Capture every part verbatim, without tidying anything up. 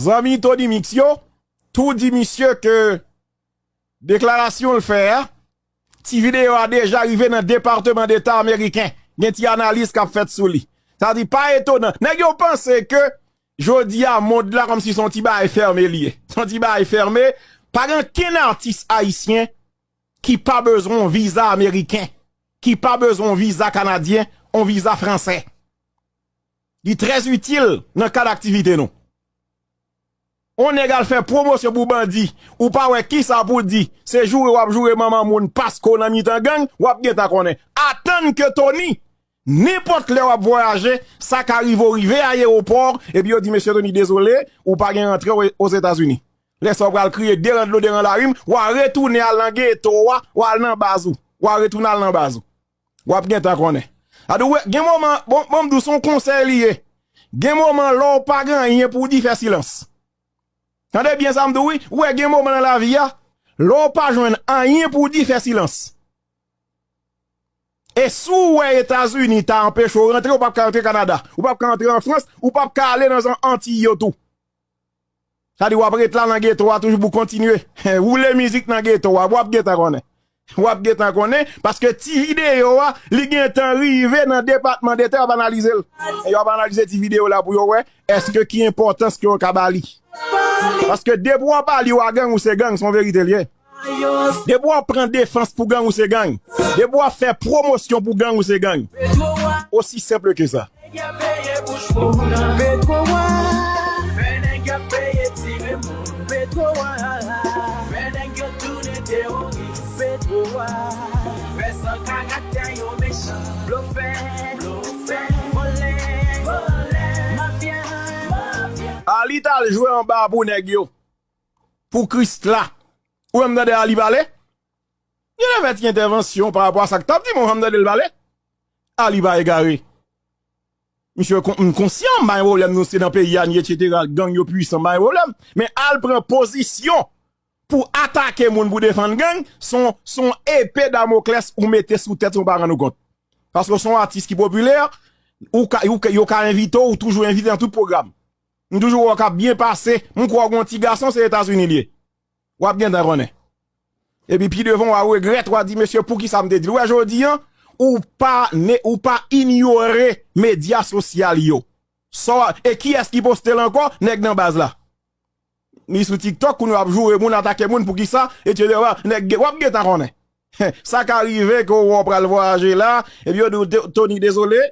Zanmi Tony Mix yo, tou di misye ke deklarasyon l fè a, ti videyo a deja rive nan Depatman Deta ameriken. Gen ti analiz k ap fèt sou li. Sa di pa etonan. Nèg yo panse ke jodi a mond la kòmsi se yon ti bagay fèmen li ye. Se yon ti bagay fèmen. Pa gen okenn atis ayisyen ki pa bezwen yon viza ameriken, ki pa bezwen yon viza kanadyen, yon viza fransè. Li trè itil nan kad aktivite nou. On nèg al fè pwomosyon pou bandi, ou pa wè kisa pou di, se joure w ap joure manman moun paske w nan mitan gang, w ap gentan konnen. Atann ke Tony, nenpòt lè w ap vwayaje, sa ka rive w rive ayewopò, epi yo di, mesye Tony, dezole, ou pa gen rantre o- Ozetazini. Lè sa w pral kriye deran dlo deran larim, w a retounen al nan geto a, w al nan baz ou. W a retounen al nan baz ou. W ap gentan konnen. Adi w wè, gen moman, bon, bon, m di w se yon konsèy li ye. Gen moman lè w pa gen anyen pou w di, fè silans. Tande byen sa m di w wi, ou wè gen moman nan lavi a, lè w pa jwenn anyen pou w di, fè silans. E si w wè Etazini ta anpeche w rantre, ou p ap ka rantre Kanada, ou p ap ka rantre an Frans, ou p ap ka ale nan zòn Antiy yo tou. Sa di w ap ret la nan geto a toujou pou kontinye woule mizik nan geto a, w ap gentan konnen. W ap gentan konnen, paske ti videyo a, li gentan rive nan Depatman Deta, y ap analize l. E y ap analize ti videyo la pou yo wè, èske ki enpòtans ke yo ka ba li. Paske depi w ap ale w a gang, ou se gang, se yon verite l ye. Depi w ap pran defans pou gang, ou se gang. Depi w ap fè pwomosyon pou gang, ou se gang. Osi senp ke sa. Petwo a. Fè nèg yo peye tire moun. Petwo a. Fè nèg yo tounen teworis. Petwo a. Fè san karaktè yo mechan. Blofè. Blofè. Vòlè. Vòlè. Mafya. Mafya. Ali t al jwe anba pou nèg yo. Pou Krisla. Ou menm tande Ali pale? Li te fè ti entèvansyon pa rapò a sa k t ap di, men ou janm tande l pale? Ali pa egare. Misye kon- m konsyan, m pa gen pwoblèm, nou se nan peyi a, ni etsetera, gang yo pwisan, m pa gen pwoblèm. Men al pran pozisyon pou atake moun, pou defann gang, se yon, se yon epe Damoklès ou mete sou tèt ou pa rann ou kont. Paske w se yon atis ki popilè, ou ka, ou ka, yo ka envite w, ou toujou envite nan tout pwogram. M toujou wè w k ap byen pase, m kwè w gen yon ti gason, se Etazini l ye. W ap gentan konnen. Epi pi devan, w a regrèt, w a di, mesye, poukisa m te di l? Ou wè jodi a, ou pa ne, ou pa inyore medya sosyal yo. Sa w a, e kiyès ki poste l ankò? Nèg nan baz la. Li sou TikTok, kounye a ap joure moun, atake moun, poukisa, etsetera. Nèg, w ap gentan konnen. Sa ka rive ke w pral vwayaje la, epi yo di w, Tony, dezole.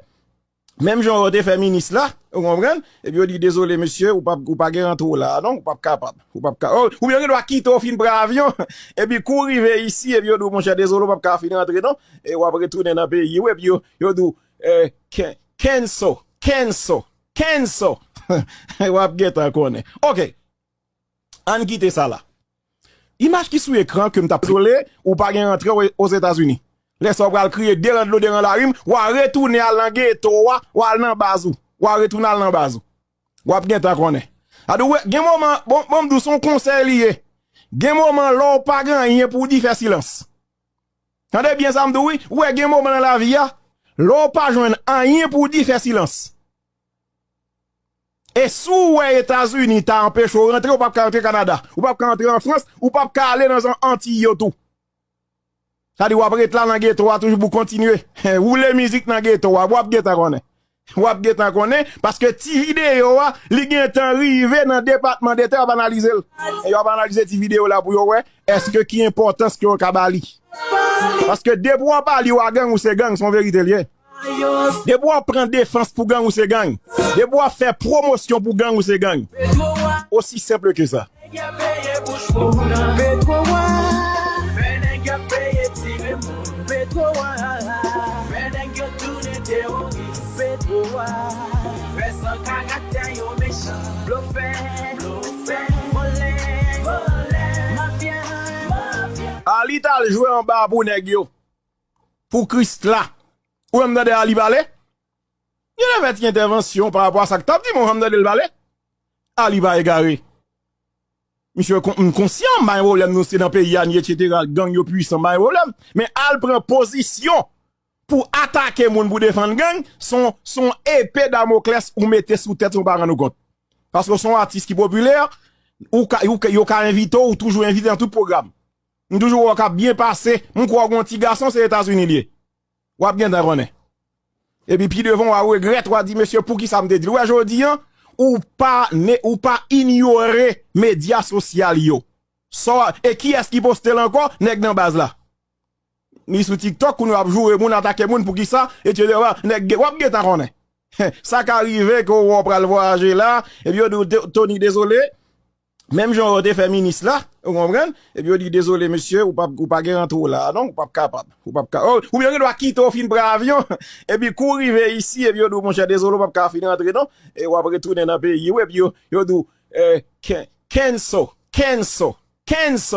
Menm jan yo te fè minis la, ou konprann? Epi yo di, dezole, mesye, ou pa, ou pa gen rantre w la, non, ou p ap kapab. Ou p ap ka, oh, oubyen yo gen dwa kite w fin pran avyon, epi kou w rive isi, epi yo di w, monchè, dezole, ou p ap ka fin rantre, non. E w ap retounen nan peyi w, epi yo, yo di w, eh, can-, cancel, cancel, cancel. W ap gentan konnen. Ok. Ann kite sa la. Imaj ki sou ekran ke m t ap dezole, ou pa gen rantre o- Ozetazini. Lè sa w pral kriye deran dlo deran larim, w a retounen al nan geto a, w al nan baz ou. W a retounen al nan baz ou. W ap gentan konnen. Adi w wè, gen moman, bon, bon, m di w se yon konsèy li ye. Gen moman lè w pa gen anyen pou w di, fè silans. Tande byen sa m di w wi, ou wè gen moman nan lavi a, lè w pa jwenn anyen pou w di, fè silans. E si w wè Etazini ta anpeche w rantre, ou p ap ka rantre Kanada, ou p ap ka rantre an Frans, ou p ap ka ale nan zòn Antiy yo tou. Sa di w ap ret la nan geto a toujou pou kontinye woule mizik nan geto a, w ap gentan konnen. W ap gentan konnen, paske ti videyo a, li gentan rive nan Depatman Deta, y ap analize l. E y ap analize ti videyo la pou yo wè, èske ki enpòtans ke yo ka ba li. Paske depi w ap ale w a gang, ou se gang, se yon verite l ye. Depi w ap pran defans pou gang, ou se gang. Depi w ap fè pwomosyon pou gang, ou se gang. Osi senp ke sa. Petwo a. Fè nèg yo peye tire moun. Petwo a. Fè nèg yo tounen teworis. Petwo a. Fè san karaktè yo mechan. Blofè. Blofè. Vòlè. Vòlè. Mafya. Mafya. Ali t al jwe anba pou nèg yo. Pou Krisla. Ou menm tande Ali pale? Yo te fè ti entèvansyon pa rapò a sa k t ap di, men ou janm tande l pale? Ali pa egare. Misye kon- m konsyan, m pa gen pwoblèm, nou se nan peyi a, ni etsetera, gang yo pwisan, m pa gen pwoblèm. Men al pran pozisyon pou atake moun, pou defann gang, se yon, se yon epe Damoklès ou mete sou tèt ou pa rann ou kont. Paske w se yon atis ki popilè, ou ka, ou ka, yo ka envite w, ou toujou envite nan tout pwogram. M toujou wè w k ap byen pase, m kwè w gen yon ti gason, se Etazini l ye. W ap gentan konnen. Epi pi devan, w a regrèt, w a di, "Mesye, poukisa m te di l?" Ou wè, jodi an, ou pa, ne, ou pa inyore medya sosyal yo. Sa w a, e kiyès ki poste l ankò? Nèg nan baz la. Li sou TikTok, kounye a ap joure moun, atake moun, poukisa, etsetera. Nèg, w ap gentan konnen. Sa ka rive ke w pral vwayaje la, epi yo di w, "Tony, dezole." Menm jan yo te fè minis la, ou konprann? Epi yo di, "Dezole, mesye, ou pa, ou pa gen rantre w la, non, ou p ap kapab. Ou p ap ka, oh, oubyen yo gen dwa kite w fin pran avyon, epi kou w rive isi, epi yo di w, 'Monchè, dezole, ou p ap ka fin rantre, non.' E w ap retounen nan peyi w, epi yo, yo di w, eh, can-, cancel, cancel, cancel."